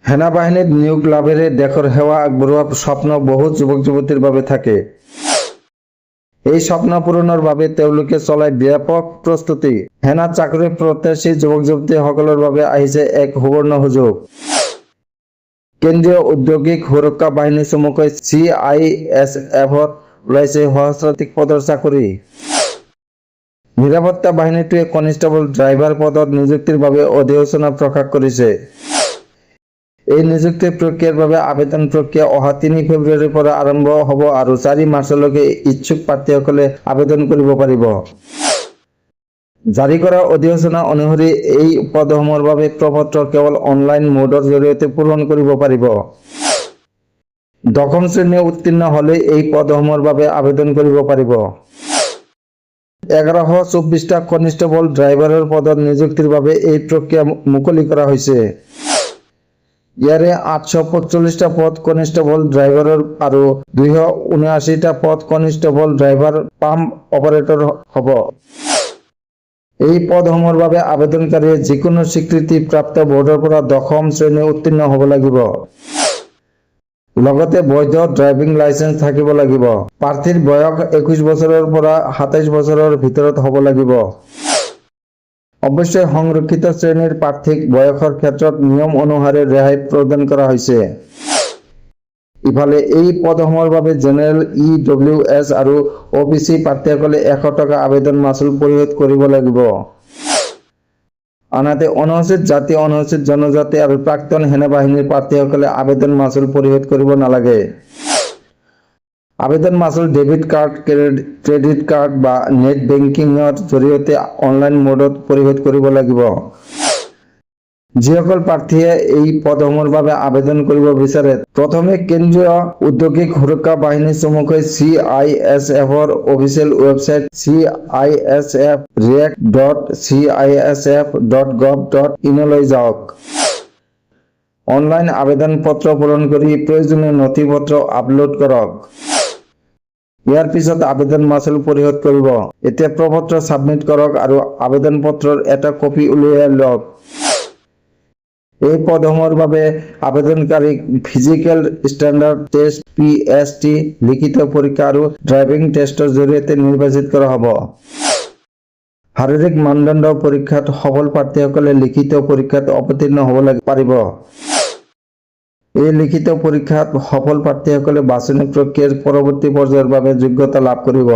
সেনাবাহিনীত নিয়োগ লাভেৰে দেশৰ সেৱা আগবঢ়োৱাৰ স্বপ্ন বহু যুৱক-যুৱতীৰ বাবে থাকে। এই স্বপ্ন পূৰণৰ বাবে তেওঁলোকে চলায় ব্যাপক প্ৰস্তুতি। সেনাত চাকৰি প্ৰত্যাশী যুৱক-যুৱতীসকলৰ বাবে আহিছে এক সুবৰ্ণ সুযোগ। কেন্দ্ৰীয় ঔদ্যোগিক সুৰক্ষা বাহিনী চমুকৈ চি I S এফত ওলাইছে সহস্ৰাধিক পদৰ চাকৰি। নিৰাপত্তা বাহিনীটোৱে কনিষ্টবল ড্ৰাইভাৰ পদত নিযুক্তিৰ বাবে অধিসূচনা প্ৰকাশ কৰিছে। এই নিযুক্তি প্ৰক্ৰিয়াৰ বাবে আবেদন প্ৰক্ৰিয়া অহা 3 ফেব্ৰুৱাৰীৰ পৰা আৰম্ভ হ'ব আৰু 4 মাৰ্চলৈকে ইচ্ছুক প্ৰাৰ্থীসকলে আবেদন কৰিব পাৰিব। জাৰি কৰা অধিসূচনা অনুসৰি এই পদসমূহৰ বাবে প্ৰপত্ৰ কেৱল অনলাইন মোডৰ জৰিয়তে পূৰণ কৰিব পাৰিব। দশম শ্ৰেণী উত্তীৰ্ণ হ'লেই এই পদসমূহৰ বাবে আবেদন কৰিব পাৰিব। 1124টা কনিষ্টবল ড্ৰাইভাৰৰ পদত নিযুক্তিৰ বাবে এই প্ৰক্ৰিয়া মুকলি কৰা হৈছে। ইয়াৰে 845টা পদ কনিষ্টবল ড্ৰাইভাৰৰ আৰু 279টা পদ কনিষ্টবল ড্ৰাইভাৰ পাম্প অপাৰেটৰ হ'ব। এই পদসমূহৰ বাবে আবেদনকাৰীয়ে যিকোনো স্বীকৃতিপ্ৰাপ্ত বৰ্ডৰ পৰা দশম শ্ৰেণী উত্তীৰ্ণ হ'ব লাগিব। লগতে বৈধ ড্ৰাইভিং লাইচেন্স থাকিব লাগিব। প্ৰাৰ্থীৰ বয়স 21 বছৰৰ পৰা 27 বছৰৰ ভিতৰত হ'ব লাগিব। অৱশ্যে সংৰক্ষিত শ্ৰেণীৰ প্ৰাৰ্থীক বয়সৰ ক্ষেত্ৰত নিয়ম অনুসাৰে ৰেহাই প্ৰদান কৰা হৈছে। ইফালে এই পদসমূহৰ বাবে জেনেৰেল, ই ডব্লিউ এছ আৰু অ' বি চি প্ৰাৰ্থীসকলে 100 টকা আবেদন মাচুল পৰিশোধ কৰিব লাগিব। আনহাতে অনুসূচীত জাতি, অনুসূচীত জনজাতি আৰু প্ৰাক্তন সেনাবাহিনীৰ প্ৰাৰ্থীসকলে আবেদন মাচুল পৰিশোধ কৰিব নালাগে। আবেদন মাচুল ডেবিট কাৰ্ড, ক্ৰেডিট কাৰ্ড বা নেট বেংকিঙৰ জৰিয়তে অনলাইন মোডত পৰিশোধ কৰিব লাগিব। যিসকল প্ৰাৰ্থীয়ে এই পদসমূহৰ বাবে আবেদন কৰিব বিচাৰে, প্ৰথমে কেন্দ্ৰীয় ঔদ্যোগিক সুৰক্ষা বাহিনী চমুকৈ চি I S এফৰ official website cisfrec.cisf.gov.inলৈ যাওক। অনলাইন আবেদন পত্ৰ পূৰণ কৰি প্ৰয়োজনীয় নথি-পত্ৰ আপলোড কৰক। ইয়াৰ পিছত আবেদন মাচুল পৰিশোধ কৰিব। এতিয়া প্ৰপত্ৰ ছাবমিট কৰক আৰু আবেদন পত্ৰৰ এটা কপি উলিয়াই লওক। এই পদসমূহৰ বাবে আবেদনকাৰীক physical standard test, PST, লিখিত পৰীক্ষা আৰু ড্ৰাইভিং টেষ্টৰ জৰিয়তে নিৰ্বাচিত কৰা হ'ব। শাৰীৰিক মানদণ্ড পৰীক্ষাত সফল প্ৰাৰ্থীসকলে লিখিত পৰীক্ষাত অৱতীৰ্ণ হ'ব পাৰিব। এই লিখিত পৰীক্ষাত সফল প্ৰাৰ্থীসকলে বাছনি প্ৰক্ৰিয়াৰ পৰৱৰ্তী পৰ্যায়ৰ বাবে যোগ্যতা লাভ কৰিব।